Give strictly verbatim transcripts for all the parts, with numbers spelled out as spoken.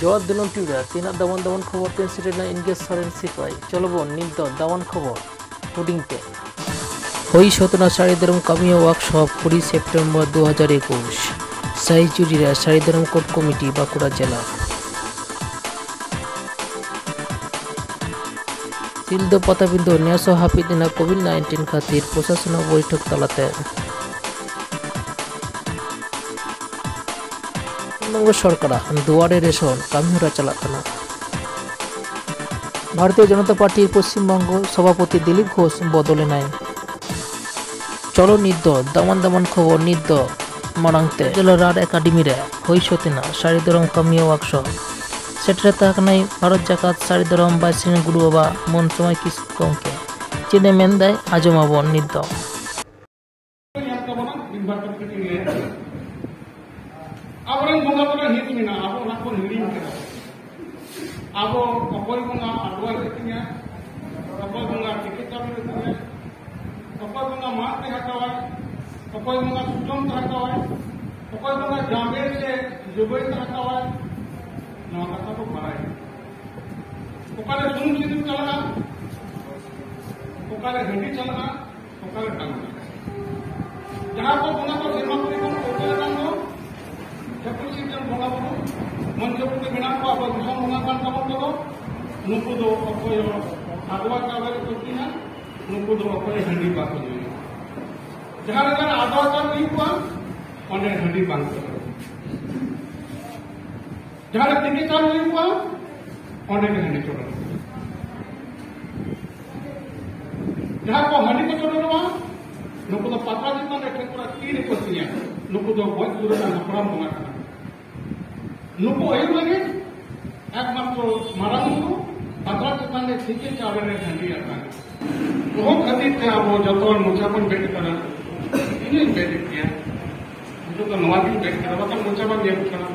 ᱡᱚᱦᱟᱨ ᱫᱤᱱᱟᱹᱢ ᱴᱤᱵᱷᱤ ᱨᱮ ᱛᱮᱦᱮᱧᱟᱜ ᱫᱟᱢᱟᱱ ᱫᱟᱢᱟᱱ ᱠᱷᱚᱵᱚᱨ ᱛᱮ ᱥᱮᱴᱮᱨ ᱮᱱᱟ ᱤᱧ ᱜᱮ ᱥᱚᱨᱮᱱ ᱥᱤᱯᱟᱹᱭ᱾ ᱪᱚᱞᱚ ᱵᱚᱱ ᱱᱤᱛ ᱫᱚ ᱫᱟᱢᱟᱱ ᱠᱷᱚᱵᱚᱨ ᱦᱩᱰᱤᱧ ᱛᱮ᱾ ᱦᱩᱭ ᱥᱟᱹᱛ ᱮᱱᱟ ᱥᱟᱹᱨᱤ ᱫᱷᱚᱨᱚᱢ ᱠᱟᱹᱢᱤᱭᱟᱹ ᱣᱟᱨᱠᱥᱚᱯ ᱠᱩᱲᱤ ᱥᱮᱯᱴᱮᱢᱵᱚᱨ ᱫᱩ ᱦᱟᱡᱟᱨ ᱮᱠᱩᱥ᱾ ᱥᱟᱹᱦᱤᱡᱩᱲᱤ ᱨᱮ ᱥᱟᱹᱨᱤ ᱫᱷᱚᱨᱚᱢ ᱠᱳᱰ ᱠᱚᱢᱤᱴᱤ ᱵᱟᱸᱠᱩᱲᱟ ᱡᱮᱞᱟ᱾ ᱥᱤᱞᱫᱟᱹ ᱯᱟᱴᱟᱵᱤᱸᱫᱷᱟᱹ ᱱᱮᱥ ᱦᱚᱸ ᱦᱟᱹᱯᱤᱫ ᱮᱱᱟ ᱠᱳᱵᱷᱤᱰ ᱱᱟᱭᱤᱱᱴᱤᱱ ᱠᱷᱟᱹᱛᱤᱨ ᱯᱨᱚᱥᱟᱥᱚᱱᱤᱠ ᱵᱳᱭᱴᱷᱚᱠ ᱛᱟᱞᱟᱛᱮ᱾ ᱯᱚᱥᱪᱤᱢᱵᱚᱝᱜᱚ ᱥᱚᱨᱠᱟᱨᱟᱜ ᱫᱩᱣᱟᱨᱮ ᱨᱮᱥᱚᱱ ᱠᱟᱹᱢᱤᱦᱚᱨᱟ ᱪᱟᱞᱟᱜ ᱠᱟᱱᱟ᱾ ᱵᱷᱟᱨᱚᱛᱤᱭᱚ ᱡᱚᱱᱚᱛᱟ ᱯᱟᱨᱴᱤ ᱯᱚᱥᱪᱤᱢᱵᱚᱝᱜᱚ ᱥᱚᱵᱷᱟᱯᱚᱛᱤ ᱫᱤᱞᱤᱯ ᱜᱷᱳᱥ ᱵᱚᱫᱚᱞ ᱮᱱᱟᱭ᱾ ᱪᱚᱞᱚ ᱱᱤᱛ ᱫᱚ ᱫᱟᱢᱟᱱ ᱫᱟᱢᱟᱱ ᱠᱷᱚᱵᱚᱨ ᱱᱤᱛ ᱫᱚ ᱢᱟᱲᱟᱝ ᱛᱮ᱾ ᱡᱮᱞᱟ ᱨᱟᱲ ᱮᱠᱟᱰᱮᱢᱤ ᱨᱮ ᱦᱩᱭ ᱥᱟᱹᱛ ᱮᱱᱟ ᱥᱟᱹᱨᱤ ᱫᱷᱚᱨᱚᱢ ᱠᱟᱹᱢᱤᱭᱟᱹ ᱣᱟᱨᱠᱥᱚᱯ᱾ ᱥᱮᱴᱮᱨ ᱛᱟᱦᱮᱸ ᱠᱟᱱᱟᱭ ᱵᱷᱟᱨᱚᱛ ᱡᱟᱠᱟᱛ ᱥᱟᱹᱨᱤ ᱫᱷᱚᱨᱚᱢ ᱵᱟᱭᱥᱤᱱ ᱜᱩᱨᱩ ᱵᱟᱵᱟ ᱢᱚᱱ ᱥᱚᱢᱟᱭ ᱠᱤᱥᱠᱩ ᱜᱚᱢᱠᱮ᱾ ᱪᱮᱫ ᱮ ᱢᱮᱱᱫᱟᱭ, ᱟᱸᱡᱚᱢ ᱟᱵᱚᱱ ᱱᱤᱛ ᱫᱚ᱾ ᱧᱮᱞ ᱛᱟᱵᱚᱱᱟ, ᱢᱤᱫ ᱵᱟᱨ ᱠᱟᱛᱷᱟ ᱠᱟᱹᱴᱤᱡ ᱞᱟᱹᱭᱟ᱾ ᱟᱵᱚᱨᱮᱱ ᱵᱚᱸᱜᱟ ᱵᱩᱨᱩ ᱦᱤᱲᱤᱧ ᱢᱮᱱᱟᱜᱼᱟ, ᱟᱵᱚ ᱚᱱᱟ ᱠᱚᱵᱚᱱ ᱦᱤᱲᱤᱧ ᱠᱟᱫᱟ᱾ ᱟᱵᱚ ᱚᱠᱚᱭ ᱵᱚᱸᱜᱟ ᱟᱰᱣᱟ ᱨᱮ ᱛᱤᱧᱟ, ᱚᱠᱚᱭ ᱵᱚᱸᱜᱟ ᱴᱤᱠᱤᱴ ᱪᱟᱣᱞᱮ ᱨᱮ ᱛᱤᱧᱟ, ᱚᱠᱚᱭ ᱵᱚᱸᱜᱟ ᱢᱟᱫ ᱛᱮ ᱦᱟᱛᱟᱣᱟᱭ, ᱚᱠᱚᱭ ᱵᱚᱸᱜᱟ ᱥᱩᱛᱟᱹᱢ ᱛᱮ ᱦᱟᱛᱟᱣᱟᱭ, ᱚᱠᱚᱭ ᱵᱚᱸᱜᱟ ᱡᱟᱸᱵᱮ ᱥᱮ ᱡᱚᱵᱮ ᱛᱮ ᱦᱟᱛᱟᱣᱟᱭ, ᱱᱚᱣᱟ ᱠᱟᱛᱷᱟ ᱵᱚ ᱵᱟᱲᱟᱭᱟ᱾ ᱚᱠᱟᱨᱮ ᱥᱩᱱᱩᱢ ᱥᱤᱸᱫᱩᱨ ᱪᱟᱞᱟᱜᱼᱟ, ᱚᱠᱟᱨᱮ ᱦᱟᱺᱰᱤ ᱪᱟᱞᱟᱜᱼᱟ, ᱚᱠᱟᱨᱮ ᱵᱟᱝ ᱪᱟᱞᱟᱜᱼᱟ᱾ ᱡᱟᱦᱟᱸ ᱠᱚ ᱵᱚᱸᱜᱟ ᱠᱚ ᱥᱮᱨᱢᱟ ᱯᱩᱨᱤ ᱠᱷᱚᱱ ᱠᱚ ᱩᱯᱮᱞ ᱟᱠᱟᱱ ᱫᱚ, ᱪᱷᱟᱹᱛᱤᱠ ᱥᱤᱨᱡᱚᱱ ᱵᱚᱸᱜᱟ ᱵᱩᱨᱩ, ᱢᱚᱧᱪᱚ ᱯᱩᱨᱤ ᱢᱮᱱᱟᱜ ᱠᱚᱣᱟ, ᱟᱵᱚ ᱫᱤᱥᱚᱢ ᱵᱚᱸᱜᱟ ᱠᱟᱱ ᱛᱟᱵᱚᱱ ᱠᱚᱫᱚ, ᱱᱩᱠᱩ ᱫᱚ ᱚᱠᱚᱭ ᱦᱚᱸ ᱟᱫᱣᱟ ᱪᱟᱣᱞᱮ ᱨᱮᱠᱚ ᱤᱥᱤᱱᱟ, ᱱᱩᱠᱩ ᱫᱚ ᱚᱠᱚᱭ ᱦᱟᱺᱰᱤ ᱵᱟᱠᱚ ᱧᱩᱭᱟ᱾ ᱡᱟᱦᱟᱸ ᱞᱮᱠᱟ ᱟᱫᱣᱟ ᱪᱟᱣᱞᱮ ᱦᱩᱭᱩᱜᱼᱟ, ᱚᱸᱰᱮ ᱦᱟᱺᱰᱤ ᱵᱟᱝ ᱪᱚᱰᱚᱨᱚᱜᱼᱟ᱾ ᱡᱟᱦᱟᱸ ᱨᱮ ᱛᱤᱠᱤ ᱪᱟᱣᱞᱮ ᱦᱩᱭᱩᱜᱼᱟ, ᱚᱸᱰᱮ ᱜᱮ ᱦᱟᱺᱰᱤ ᱪᱚᱰᱚᱨᱚᱜᱼᱟ᱾ ᱡᱟᱦᱟᱸ ᱠᱚ ᱦᱟᱺᱰᱤ ᱠᱚ ᱪᱚᱰᱚᱨᱚᱜᱼᱟ, ᱱᱩᱠᱩ ᱫᱚ ᱯᱟᱛᱲᱟ ᱪᱮᱛᱟᱱ ᱨᱮ ᱴᱷᱮᱠᱩᱨᱟ ᱛᱤ ᱨᱮᱠᱚ ᱛᱤᱧᱟ᱾ ᱱᱩᱠᱩ ᱫᱚ ᱜᱚᱡ ᱜᱩᱨ ᱟᱠᱟᱱ ᱦᱟᱯᱲᱟᱢ ᱵᱚᱸᱜᱟ ᱠᱟᱱᱟ᱾ ᱱᱩᱠᱩ ᱟᱹᱭᱩᱨ ᱞᱟᱹᱜᱤᱫ ᱮᱠᱢᱟᱛᱨᱚ ᱢᱟᱨᱟᱝ ᱵᱩᱨᱩ ᱯᱟᱛᱲᱟ ᱪᱮᱛᱟᱱ ᱨᱮ ᱛᱤᱠᱤ ᱪᱟᱣᱞᱮ ᱨᱮ ᱦᱟᱺᱰᱤ ᱟᱠᱟᱱᱟ᱾ ᱱᱚᱣᱟ ᱠᱷᱟᱹᱛᱤᱨ ᱛᱮ ᱟᱵᱚ ᱡᱚᱛᱚ ᱦᱚᱲ ᱢᱚᱪᱟ ᱵᱚᱱ ᱵᱮᱫ ᱟᱠᱟᱱᱟ᱾ ᱤᱧ ᱦᱚᱸᱧ ᱵᱮᱫ ᱮᱫ ᱜᱮᱭᱟ᱾ ᱱᱤᱛᱚᱜ ᱫᱚ ᱱᱚᱣᱟ ᱜᱤᱧ ᱵᱮᱫ ᱠᱟᱫᱟ, ᱵᱟᱠᱷᱟᱱ ᱢᱚᱪᱟ ᱵᱟᱝ ᱧᱮᱞᱚᱜ ᱠᱟᱱᱟ,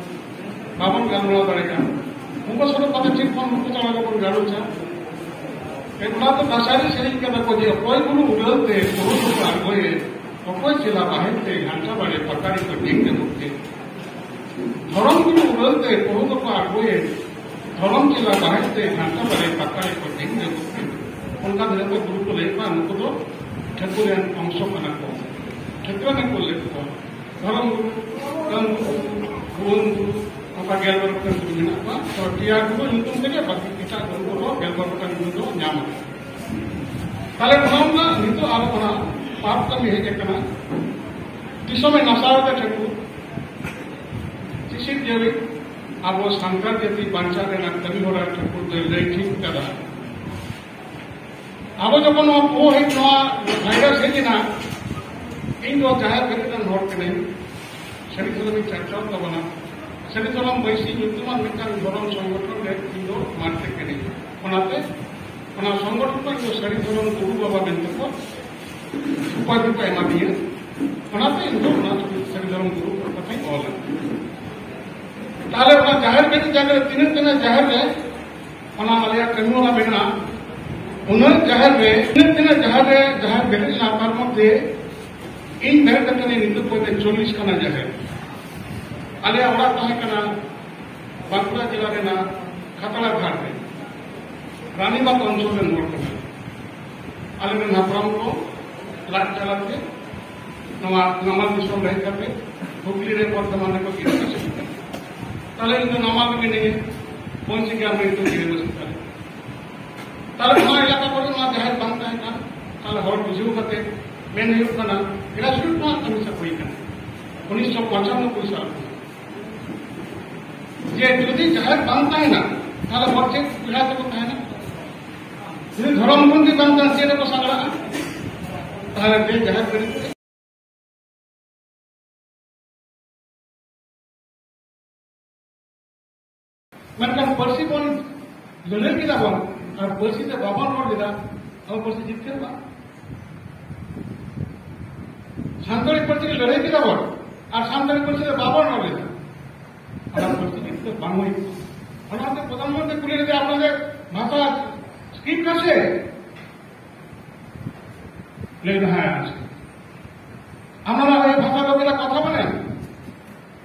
ᱵᱟᱵᱚᱱ ᱜᱟᱞᱢᱟᱨᱟᱣ ᱫᱟᱲᱮᱭᱟᱜᱼᱟ᱾ ᱩᱱᱠᱩ ᱥᱚᱨᱚ ᱯᱟᱛᱟ ᱪᱮᱫ ᱠᱷᱚᱱ ᱩᱱᱠᱩ ᱪᱟᱞᱟᱣ ᱠᱟᱛᱮ ᱵᱚᱱ ᱜᱟᱞᱚᱪᱟ? ᱮ, ᱚᱱᱟ ᱫᱚ ᱠᱟᱪᱷᱟᱨᱤ ᱥᱮᱨᱮᱧ ᱠᱟᱱᱟ ᱠᱚ ᱡᱮ, "ᱚᱠᱚᱭ ᱵᱩᱨᱩ ᱩᱰᱟᱹᱣ ᱛᱮ ᱵᱩᱨᱩ ᱫᱚᱠᱚ ᱟᱬᱜᱚᱭᱮ, ᱚᱠᱚᱭ ᱪᱮᱞᱟ ᱵᱟᱦᱮᱞ ᱛᱮ ᱜᱷᱟᱱᱴᱟ ᱵᱟᱲᱮ ᱯᱟᱠᱟᱲᱤ ᱠᱚ ᱰᱤᱝ ᱜᱟᱱᱚᱜ ᱛᱮ, ᱫᱷᱚᱨᱚᱢ ᱜᱩᱨᱩ ᱩᱨᱟᱹᱞ ᱛᱮ ᱵᱟᱹᱦᱩ ᱫᱚᱠᱚ ᱟᱬᱜᱚᱭᱮ, ᱫᱷᱚᱨᱚᱢ ᱪᱮᱞᱟ ᱵᱟᱦᱮᱨ ᱛᱮ ᱜᱷᱟᱱᱴᱟ ᱵᱟᱨᱮ ᱯᱟᱠᱟᱲᱮ ᱠᱚ ᱛᱮᱦᱮᱧ ᱫᱚ᱾ ᱚᱱᱠᱟ ᱫᱷᱟᱨᱟ ᱛᱮ ᱜᱩᱨᱩ ᱠᱚ ᱞᱟᱹᱭᱮᱫ ᱠᱚᱣᱟ, ᱱᱩᱠᱩ ᱫᱚ ᱴᱷᱟᱹᱠᱩᱨ ᱨᱮᱱ ᱚᱝᱥᱚ ᱠᱟᱱᱟ ᱠᱚ, ᱴᱷᱟᱹᱠᱩᱨ ᱨᱮᱱ ᱠᱚ ᱞᱟᱹᱭᱮᱫ ᱠᱚᱣᱟ᱾ ᱫᱷᱚᱨᱚᱢ ᱜᱩᱨᱩ, ᱠᱟᱹᱱ ᱜᱩᱨᱩ, ᱵᱷᱩᱵᱚᱱ ᱜᱩᱨᱩ, ᱱᱚᱝᱠᱟ ᱜᱮᱞ ᱵᱟᱨ ᱜᱚᱴᱟᱝ ᱜᱩᱨᱩ ᱢᱮᱱᱟᱜ ᱠᱚᱣᱟ᱾ ᱛᱚ, ᱯᱮᱭᱟ ᱜᱩᱨᱩ ᱧᱩᱛᱩᱢ ᱛᱮᱜᱮ ᱵᱟᱹᱠᱤ ᱮᱴᱟᱜ ᱜᱩᱨᱩ ᱠᱚᱫᱚ ᱜᱮᱞ ᱵᱟᱨ ᱜᱚᱴᱟᱝ ᱜᱩᱨᱩ ᱫᱚ ᱧᱟᱢ ᱟᱠᱟᱱᱟ᱾ ᱛᱟᱦᱞᱮ ᱚᱱᱟ ᱨᱮᱱᱟᱜ ᱱᱤᱛᱚᱜ ᱟᱨᱚ ᱚᱱᱟ ᱯᱟᱯ ᱠᱟᱹᱢᱤ ᱦᱮᱡ ᱟᱠᱟᱱᱟ, ᱫᱤᱥᱚᱢᱮ ᱱᱟᱥᱟᱣ ᱮᱫᱟ ᱴᱷᱟᱹᱠᱩᱨ᱾ ᱪᱮᱫ ᱡᱟᱹᱨᱤ ᱟᱵᱚ ᱥᱟᱱᱛᱟᱲ ᱡᱟᱹᱛᱤ ᱵᱟᱧᱪᱟᱣ ᱨᱮᱱᱟᱜ ᱠᱟᱹᱢᱤ ᱦᱚᱨᱟ ᱴᱷᱟᱹᱠᱩᱨ ᱫᱚᱭ ᱞᱟᱹᱭ ᱴᱷᱤᱠ ᱠᱟᱫᱟ᱾ ᱟᱵᱚ ᱡᱚᱠᱷᱚᱱ ᱱᱚᱣᱟ ᱠᱳ ᱦᱮᱡ, ᱱᱚᱣᱟ ᱵᱷᱟᱭᱨᱟᱥ ᱦᱮᱡ ᱮᱱᱟ, ᱤᱧ ᱫᱚ ᱡᱟᱦᱮᱨ ᱵᱷᱤᱛᱨᱤ ᱨᱮᱱ ᱦᱚᱲ ᱠᱟᱹᱱᱟᱹᱧ, ᱥᱟᱹᱨᱤ ᱫᱷᱚᱨᱚᱢᱤᱧ ᱪᱟᱨᱪᱟᱣ ᱛᱟᱵᱚᱱᱟ᱾ ᱥᱟᱹᱨᱤ ᱫᱷᱚᱨᱚᱢ ᱵᱟᱹᱭᱥᱤ ᱧᱩᱛᱩᱢᱟᱱ ᱢᱤᱫᱴᱟᱝ ᱫᱷᱚᱨᱚᱢ ᱥᱚᱝᱜᱚᱴᱷᱚᱱ ᱨᱮ ᱤᱧ ᱫᱚ ᱢᱟᱨᱛᱮ ᱠᱟᱹᱱᱟᱹᱧ᱾ ᱚᱱᱟᱛᱮ ᱚᱱᱟ ᱥᱚᱝᱜᱚᱴᱷᱚᱱ ᱫᱚ ᱤᱧ ᱫᱚ ᱥᱟᱹᱨᱤ ᱫᱷᱚᱨᱚᱢ ᱜᱩᱨᱩ ᱵᱟᱵᱟ ᱢᱮᱱᱛᱮ ᱠᱚ ᱩᱯᱟᱫᱷᱤ ᱠᱚ ᱮᱢᱟᱫᱤᱧᱟ᱾ ᱚᱱᱟᱛᱮ ᱤᱧ ᱫᱚ ᱚᱱᱟ ᱥᱟᱹᱨᱤ ᱫᱷᱚᱨᱚᱢ ᱜᱩᱨᱩ ᱠᱟᱛᱷᱟᱧ ᱚᱞᱟ᱾ ᱛᱟᱦᱞᱮ ᱚᱱᱟ ᱡᱟᱦᱮᱨ ᱵᱮᱨᱮᱫ ᱡᱟᱭᱜᱟ ᱨᱮ ᱛᱤᱱᱟᱹᱜ ᱜᱟᱱ ᱡᱟᱦᱮᱨ ᱨᱮ ᱚᱱᱟ ᱟᱞᱮᱭᱟᱜ ᱠᱟᱹᱢᱤ ᱦᱚᱨᱟ ᱢᱮᱱᱟᱜᱼᱟ, ᱩᱱᱟᱹᱜ ᱡᱟᱦᱮᱨ ᱨᱮ, ᱛᱤᱱᱟᱹᱜ ᱛᱤᱱᱟᱹᱜ ᱡᱟᱦᱮᱨ ᱨᱮ ᱡᱟᱦᱮᱨ ᱵᱮᱨᱮᱫ ᱮᱱᱟ, ᱛᱟᱨ ᱢᱚᱫᱽᱫᱷᱮ ᱤᱧ ᱵᱮᱨᱮᱫ ᱠᱟᱛᱮ ᱱᱤᱛᱚᱜ ᱯᱚᱨᱡᱚᱱᱛᱚ ᱪᱚᱞᱞᱤᱥ ᱠᱟᱱᱟ ᱡᱟᱦᱮᱨ᱾ ᱟᱞᱮᱭᱟᱜ ᱚᱲᱟᱜ ᱛᱟᱦᱮᱸ ᱠᱟᱱᱟ ᱵᱟᱸᱠᱩᱲᱟ ᱡᱮᱞᱟ ᱨᱮᱱᱟᱜ ᱠᱷᱟᱛᱲᱟ ᱜᱷᱟᱴ ᱨᱮ, ᱨᱟᱱᱤᱵᱟᱸᱫᱷ ᱚᱧᱪᱚᱞ ᱨᱮᱱ ᱦᱚᱲ ᱠᱟᱱᱟ᱾ ᱟᱞᱮ ᱨᱮᱱ ᱦᱟᱯᱲᱟᱢ ᱠᱚ ᱞᱟᱡ ᱡᱟᱞᱟ ᱛᱮ ᱱᱚᱣᱟ ᱱᱟᱢᱟᱞ ᱫᱤᱥᱚᱢ ᱨᱮ ᱦᱮᱡ ᱠᱟᱛᱮ ᱦᱩᱜᱽᱞᱤ ᱨᱮ ᱵᱚᱨᱫᱷᱚᱢᱟᱱ ᱨᱮᱠᱚ ᱜᱤᱨᱟᱹ ᱵᱟᱹᱭᱥᱟᱹᱣ ᱠᱮᱫᱟ᱾ ᱛᱟᱦᱞᱮ ᱤᱧ ᱫᱚ ᱱᱟᱢᱟᱞ ᱨᱮ ᱢᱤᱱᱟᱹᱧᱟ, ᱯᱚᱧᱪᱤ ᱜᱨᱟᱢ ᱨᱮ ᱱᱤᱛᱚᱜ ᱜᱤᱨᱟᱹ ᱵᱟᱹᱭᱥᱟᱹᱣ ᱠᱟᱱᱟ᱾ ᱛᱟᱦᱞᱮ ᱚᱱᱟ ᱮᱞᱟᱠᱟ ᱠᱚᱨᱮ ᱱᱚᱣᱟ ᱡᱟᱦᱮᱨ ᱵᱟᱝ ᱛᱟᱦᱮᱸ ᱠᱟᱱ, ᱛᱟᱦᱞᱮ ᱦᱚᱲ ᱵᱩᱡᱷᱟᱹᱣ ᱠᱟᱛᱮ ᱢᱮᱱ ᱦᱩᱭᱩᱜ ᱠᱟᱱᱟ, ᱜᱨᱟᱥᱨᱩᱴ ᱨᱮᱱᱟᱜ ᱠᱟᱹᱢᱤ ᱥᱟᱵ ᱦᱩᱭ ᱠᱟᱱᱟ᱾ ᱩᱱᱤᱥᱥᱚ ᱯᱚᱧᱪᱟᱱᱱᱚ ᱯᱚᱭᱥᱟ ᱡᱮ ᱡᱩᱫᱤ ᱡᱟᱦᱮᱨ ᱵᱟᱝ ᱛᱟᱦᱮᱱᱟ, ᱛᱟᱦᱞᱮ ᱦᱚᱲ ᱪᱮᱫ ᱵᱮᱲᱟ ᱛᱮᱠᱚ ᱛᱟᱦᱮᱱᱟ? ᱡᱩᱫᱤ ᱫᱷᱚᱨᱚᱢ ᱜᱩᱨᱩ ᱜᱮ ᱵᱟᱝ ᱛᱟᱦᱮᱱᱟ, ᱪᱮᱫ ᱨᱮᱠᱚ ᱥᱟᱜᱲᱟᱜᱼᱟ? ᱛᱟᱦᱞᱮ ᱵᱮ ᱡᱟᱦᱮᱨ ᱵᱮᱨᱮᱫ ᱠᱟᱛᱮ ᱢᱮᱱᱠᱷᱟᱱ ᱯᱟᱹᱨᱥᱤ ᱵᱚᱱ ᱞᱟᱹᱲᱦᱟᱹᱭ ᱠᱮᱫᱟ ᱵᱚᱱ, ᱟᱨ ᱯᱟᱹᱨᱥᱤ ᱛᱮ ᱵᱟᱵᱚᱱ ᱨᱚᱲ ᱞᱮᱫᱟ, ᱟᱵᱚ ᱯᱟᱹᱨᱥᱤ ᱡᱤᱛᱠᱟᱹᱨᱚᱜᱼᱟ? ᱥᱟᱱᱛᱟᱲᱤ ᱯᱟᱹᱨᱥᱤ ᱞᱟᱹᱲᱦᱟᱹᱭ ᱠᱮᱫᱟ ᱵᱚᱱ, ᱟᱨ ᱥᱟᱱᱛᱟᱲᱤ ᱯᱟᱹᱨᱥᱤ ᱛᱮ ᱵᱟᱵᱚᱱ ᱨᱚᱲ ᱞᱮᱫᱟ, ᱚᱱᱟ ᱯᱟᱹᱨᱥᱤ ᱡᱤᱛᱠᱟᱹᱨ ᱵᱟᱝ ᱦᱩᱭ ᱠᱚᱜᱼᱟ᱾ ᱚᱱᱟᱛᱮ ᱯᱨᱚᱫᱷᱟᱱᱢᱚᱱᱛᱨᱤ ᱠᱩᱞᱤ ᱞᱮᱫᱮᱭᱟ, "ᱟᱯᱱᱟᱨᱟᱜ ᱵᱷᱟᱥᱟ ᱥᱠᱨᱤᱯᱴ আছে?" ᱞᱟᱹᱭ ᱫᱚ, "ᱦᱮᱸ, আছে।" ᱟᱯᱱᱟᱨᱟᱜ ᱵᱷᱟᱥᱟ ᱫᱚ ᱠᱤ ᱠᱟᱛᱷᱟ ᱵᱚᱞᱮ?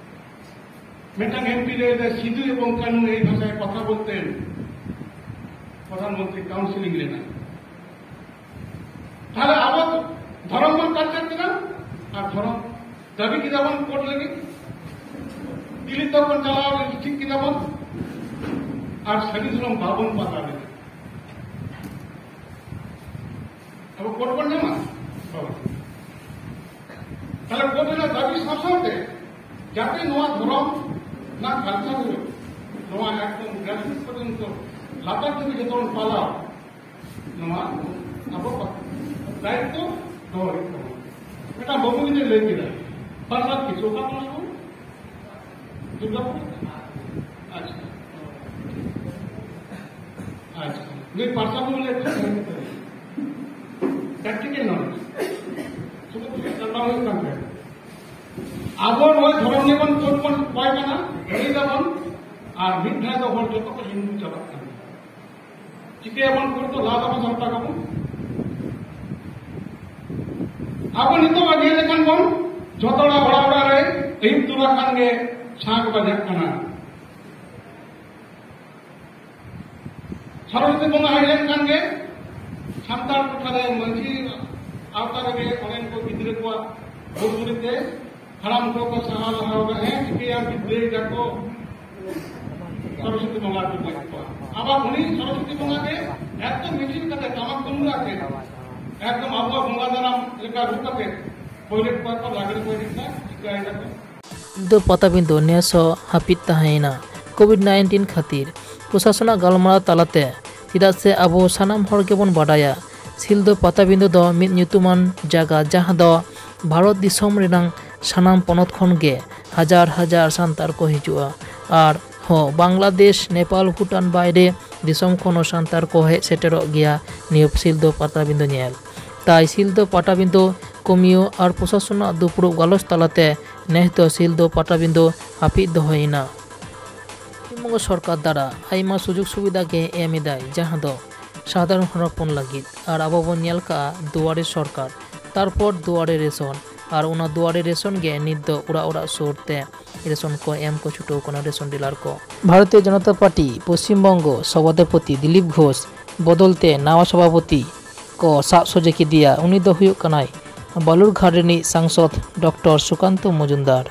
ᱢᱤᱫᱴᱟᱝ ᱮᱢᱯᱤ ᱞᱟᱹᱭ ᱮᱫᱟ, "ᱥᱤᱫᱷᱩ ᱮᱵᱚᱝ ᱠᱟᱹᱱᱦᱩ ᱮᱭ ᱵᱷᱟᱥᱟᱭ ᱠᱚᱛᱷᱟ ᱵᱚᱞᱛᱮᱱ", ᱯᱨᱚᱫᱷᱟᱱ ᱢᱚᱱᱛᱨᱤ ᱠᱟᱣᱩᱱᱥᱤᱞᱤᱝ ᱞᱮᱱᱟ᱾ ᱛᱟᱦᱞᱮ ᱟᱵᱚ ᱫᱷᱚᱨᱚᱢ ᱵᱚᱱ ᱠᱟᱞᱪᱟᱨ ᱠᱮᱫᱟ, ᱟᱨ ᱫᱷᱚᱨᱚᱢ ᱫᱟᱹᱵᱤ ᱠᱮᱫᱟ ᱵᱚᱱ ᱠᱳᱨᱴ ᱞᱟᱹᱜᱤᱫ, ᱫᱤᱞᱤ ᱛᱮᱵᱚᱱ ᱪᱟᱞᱟᱣ ᱞᱮᱱᱟ, ᱴᱷᱤᱠ ᱠᱮᱫᱟ ᱵᱚᱱ, ᱟᱨ ᱥᱟᱹᱨᱤ ᱫᱷᱚᱨᱚᱢ ᱵᱟᱵᱚᱱ ᱯᱟᱞᱟᱣ ᱞᱮᱫᱟ᱾ ᱟᱵᱚ ᱠᱳᱨᱴ ᱵᱚᱱ ᱧᱟᱢᱟ? ᱵᱟᱵᱚᱱ᱾ ᱛᱟᱦᱞᱮ ᱠᱳᱨᱴ ᱨᱮᱱᱟᱜ ᱫᱟᱹᱵᱤ ᱥᱟᱶ ᱥᱟᱶᱛᱮ ᱡᱟᱛᱮ ᱱᱚᱣᱟ ᱫᱷᱚᱨᱚᱢ ᱨᱮᱱᱟᱜ ᱠᱟᱞᱪᱟᱨ ᱦᱩᱭᱩᱜ, ᱱᱚᱣᱟ ᱮᱠᱫᱚᱢ ᱜᱨᱟᱥᱨᱩᱴ ᱯᱚᱨᱡᱚᱱᱛᱚ ᱞᱟᱛᱟᱨ ᱫᱷᱟᱹᱵᱤᱡ ᱡᱚᱛᱚ ᱵᱚᱱ ᱯᱟᱞᱟᱣ, ᱱᱚᱣᱟ ᱟᱵᱚ ᱫᱟᱭᱤᱛᱛᱚ ᱫᱚᱦᱚ ᱦᱩᱭᱩᱜ ᱛᱟᱵᱚᱱᱟ᱾ ᱢᱤᱫᱴᱟᱝ ᱵᱟᱹᱵᱩ ᱜᱤᱫᱽᱨᱟᱹᱭ ᱞᱟᱹᱭ ᱠᱮᱫᱟ, ᱵᱟᱝᱞᱟ ᱛᱤᱥ ᱚᱠᱟ ᱠᱷᱚᱱᱟᱜ ᱵᱚᱱ? ᱫᱩᱨᱜᱟᱯᱩᱨ? ᱟᱪᱪᱷᱟ᱾ ᱟᱪᱪᱷᱟ᱾ ᱱᱩᱭ ᱯᱟᱨᱥᱟ ᱵᱚᱱ ᱞᱟᱹᱭ ᱠᱮᱫᱟ᱾ Practical knowledge᱾ ᱥᱩᱫᱷᱩ ᱠᱟᱛᱷᱟ ᱦᱩᱭᱩᱜ ᱠᱟᱱ ᱛᱟᱦᱮᱸᱫ᱾ ᱟᱵᱚ ᱱᱚᱣᱟ ᱫᱷᱚᱨᱚᱢ ᱱᱤᱭᱮ ᱵᱚᱱ ᱠᱳᱨᱴ ᱵᱚᱱ ᱠᱚᱭ ᱠᱟᱱᱟ, ᱞᱟᱹᱲᱦᱟᱹᱭ ᱫᱟᱵᱚᱱ, ᱟᱨ ᱢᱤᱫ ᱫᱷᱟᱣ ᱫᱚ ᱦᱚᱲ ᱡᱚᱛᱚ ᱠᱚ ᱦᱤᱱᱫᱩ ᱪᱟᱵᱟᱜ ᱠᱟᱱᱟ᱾ ᱪᱤᱠᱟᱹᱭᱟᱵᱚᱱ ᱠᱳᱨᱴ ᱫᱚ ᱞᱟᱦᱟ ᱫᱟᱵᱚᱱ ᱥᱟᱱᱛᱟᱲ ᱠᱚᱵᱚᱱ? ᱟᱵᱚ ᱱᱤᱛᱚᱜ ᱧᱮᱞ ᱞᱮᱠᱷᱟᱱ ᱵᱚᱱ, ᱡᱚᱛᱚ ᱦᱚᱲᱟᱜ ᱚᱲᱟᱜ ᱚᱲᱟᱜ ᱨᱮ ᱟᱹᱭᱩᱵ ᱛᱚᱨᱟ ᱠᱷᱟᱱ ᱜᱮ ᱥᱟᱸᱠ ᱵᱟᱡᱟᱜ ᱠᱟᱱᱟ᱾ ᱥᱚᱨᱚᱥᱚᱛᱤ ᱵᱚᱸᱜᱟ ᱦᱮᱡ ᱞᱮᱱᱠᱷᱟᱱ ᱜᱮ ᱥᱟᱱᱛᱟᱲ ᱴᱚᱴᱷᱟ ᱨᱮ ᱢᱟᱹᱡᱷᱤ ᱟᱣᱛᱟ ᱨᱮᱜᱮ ᱚᱸᱰᱮᱱ ᱠᱚ ᱜᱤᱫᱽᱨᱟᱹ ᱠᱚᱣᱟᱜ ᱵᱷᱩᱞ ᱵᱷᱩᱞᱤ ᱛᱮ ᱦᱟᱲᱟᱢ ᱠᱚ ᱠᱚ ᱥᱟᱦᱟ ᱞᱟᱦᱟ ᱠᱟᱜᱼᱟ, ᱦᱮᱸ, ᱪᱤᱠᱟᱹᱭᱟᱢ, ᱜᱤᱫᱽᱨᱟᱹᱭ ᱫᱟᱠᱚ ᱥᱚᱨᱚᱥᱚᱛᱤ ᱵᱚᱸᱜᱟ ᱠᱚ ᱜᱚᱡ ᱠᱚᱣᱟ᱾ ᱟᱵᱟᱨ ᱩᱱᱤ ᱥᱚᱨᱚᱥᱚᱛᱤ ᱵᱚᱸᱜᱟ ᱜᱮ ᱮᱠᱫᱚᱢ ᱢᱤᱪᱷᱤᱞ ᱠᱟᱛᱮ, ᱴᱟᱢᱟᱠ ᱛᱩᱢᱫᱟᱜ ᱟᱛᱮ, ᱮᱠᱫᱚᱢ ᱟᱵᱚᱣᱟᱜ ᱵᱚᱸᱜᱟ ᱫᱟᱨᱟᱢ ᱞᱮᱠᱟ ᱨᱩ ᱠᱟᱛᱮ ᱵᱚᱭᱞᱮᱴ ᱠᱚᱣᱟ ᱠᱚ, ᱞᱟᱜᱽᱲᱮ ᱠᱚ ᱮᱱᱮᱡ ᱠᱟᱱᱟ, ᱪᱤᱠᱟᱹᱭ ᱫᱟᱠᱚ᱾ ᱥᱤᱞᱫᱟᱹ ᱯᱟᱴᱟᱵᱤᱸᱫᱟᱹ ᱱᱮᱥ ᱦᱚᱸ ᱦᱟᱹᱯᱤᱫ ᱛᱟᱦᱮᱸᱭᱮᱱᱟ ᱠᱳᱵᱷᱤᱰ ᱱᱟᱭᱤᱱᱴᱤᱱ ᱠᱷᱟᱹᱛᱤᱨ᱾ ᱯᱨᱚᱥᱟᱥᱚᱱᱟᱜ ᱜᱟᱞᱢᱟᱨᱟᱣ ᱛᱟᱞᱟᱛᱮ, ᱪᱮᱫᱟᱜ ᱥᱮ ᱟᱵᱚ ᱥᱟᱱᱟᱢ ᱦᱚᱲ ᱜᱮᱵᱚᱱ ᱵᱟᱰᱟᱭᱟ, ᱥᱤᱞᱫᱟᱹ ᱯᱟᱴᱟᱵᱤᱸᱫᱟᱹ ᱫᱚ ᱢᱤᱫ ᱧᱩᱛᱩᱢᱟᱱ ᱡᱟᱭᱜᱟ, ᱡᱟᱦᱟᱸ ᱫᱚ ᱵᱷᱟᱨᱚᱛ ᱫᱤᱥᱚᱢ ᱨᱮᱱᱟᱜ ᱥᱟᱱᱟᱢ ᱯᱚᱱᱚᱛ ᱠᱷᱚᱱ ᱜᱮ ᱦᱟᱡᱟᱨ ᱦᱟᱡᱟᱨ ᱥᱟᱱᱛᱟᱲ ᱠᱚ ᱦᱤᱡᱩᱜᱼᱟ᱾ ᱟᱨ ᱦᱚᱸ ᱵᱟᱝᱞᱟᱫᱮᱥ, ᱱᱮᱯᱟᱞ, ᱵᱷᱩᱴᱟᱱ ᱵᱟᱭᱨᱮ ᱫᱤᱥᱚᱢ ᱠᱷᱚᱱ ᱦᱚᱸ ᱥᱟᱱᱛᱟᱲ ᱠᱚ ᱦᱮᱡ ᱥᱮᱴᱮᱨᱚᱜ ᱜᱮᱭᱟ ᱱᱤᱭᱟᱹ ᱥᱤᱞᱫᱟᱹ ᱯᱟᱴᱟᱵᱤᱸᱫᱟᱹ ᱧᱮᱞ᱾ ᱛᱟᱭ ᱥᱤᱞᱫᱟᱹ ᱯᱟᱴᱟᱵᱤᱸᱫᱟᱹ ᱠᱚᱢᱤᱭᱟᱹ ᱟᱨ ᱯᱨᱚᱥᱟᱥᱚᱱᱟᱜ ᱫᱩᱯᱲᱩᱵ ᱜᱟᱞᱚᱪ ᱛᱟᱞᱟᱛᱮ ᱱᱮᱥ ᱫᱚ ᱥᱤᱞᱫᱟᱹ ᱯᱟᱴᱟᱵᱤᱸᱫᱟᱹ ᱦᱟᱹᱯᱤᱫ ᱫᱚᱦᱚᱭᱮᱱᱟ᱾ ᱯᱚᱥᱪᱤᱢᱵᱚᱝᱜᱚ ᱥᱚᱨᱠᱟᱨ ᱫᱟᱨᱟ ᱟᱭᱢᱟ ᱥᱩᱡᱳᱜᱽ ᱥᱩᱵᱤᱫᱷᱟ ᱜᱮ ᱮᱢ ᱮᱫᱟᱭ, ᱡᱟᱦᱟᱸ ᱫᱚ ᱥᱟᱫᱷᱟᱨᱚᱱ ᱦᱚᱲ ᱦᱚᱯᱚᱱ ᱞᱟᱹᱜᱤᱫ᱾ ᱟᱨ ᱟᱵᱚ ᱵᱚᱱ ᱧᱮᱞ ᱠᱟᱜᱼᱟ ᱫᱩᱣᱟᱨᱮ ᱥᱚᱨᱠᱟᱨ, ᱛᱟᱨᱯᱚᱨ ᱫᱩᱣᱟᱨᱮ ᱨᱮᱥᱚᱱ, ᱟᱨ ᱚᱱᱟ ᱫᱩᱣᱟᱨᱮ ᱨᱮᱥᱚᱱ ᱜᱮ ᱱᱤᱛ ᱫᱚ ᱚᱲᱟᱜ ᱚᱲᱟᱜ ᱥᱩᱨ ᱛᱮ ᱨᱮᱥᱚᱱ ᱠᱚ ᱮᱢ ᱠᱚ ᱪᱷᱩᱴᱟᱹᱣ ᱠᱟᱱᱟ ᱨᱮᱥᱚᱱ ᱰᱤᱞᱟᱨ ᱠᱚ᱾ ᱵᱷᱟᱨᱚᱛᱤᱭᱚ ᱡᱚᱱᱚᱛᱟ ᱯᱟᱨᱴᱤ ᱯᱚᱥᱪᱤᱢ ᱵᱚᱝᱜᱚ ᱥᱚᱵᱷᱟᱯᱚᱛᱤ ᱫᱤᱞᱤᱯ ᱜᱷᱳᱥ ᱵᱚᱫᱚᱞ ᱛᱮ ᱱᱟᱣᱟ ᱥᱚᱵᱷᱟᱯᱚᱛᱤ ᱠᱚ ᱥᱟᱵ ᱥᱚᱡᱷᱮ ᱠᱮᱫᱮᱭᱟ᱾ ᱩᱱᱤ ᱫᱚ ᱦᱩᱭᱩᱜ ᱠᱟᱱᱟᱭ ᱵᱟᱞᱩᱨᱜᱷᱟᱴ ᱨᱤᱱᱤᱡ ᱥᱟᱝᱥᱚᱫᱽ ᱰᱚᱠᱴᱚᱨ ᱥᱩᱠᱟᱱᱛᱚ ᱢᱚᱡᱩᱢᱫᱟᱨ᱾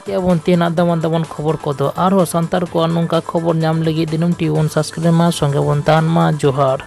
ᱪᱮᱫ ᱵᱚᱱ ᱛᱮᱱᱟᱜ ᱫᱟᱢᱟᱱ ᱫᱟᱢᱟᱱ ᱠᱷᱚᱵᱚᱨ ᱠᱚᱫᱚ᱾ ᱟᱨᱦᱚᱸ ᱥᱟᱱᱛᱟᱲ ᱠᱚᱣᱟᱜ ᱱᱚᱝᱠᱟ ᱠᱷᱚᱵᱚᱨ ᱧᱟᱢ ᱞᱟᱹᱜᱤᱫ ᱫᱤᱱᱟᱹᱢ ᱴᱤ ᱵᱚᱱ ᱥᱟᱵᱥᱠᱨᱟᱭᱤᱵ ᱢᱟ, ᱥᱚᱸᱜᱮ ᱵᱚᱱ ᱛᱟᱦᱮᱱ ᱢᱟ᱾ ᱡᱚᱦᱟᱨ᱾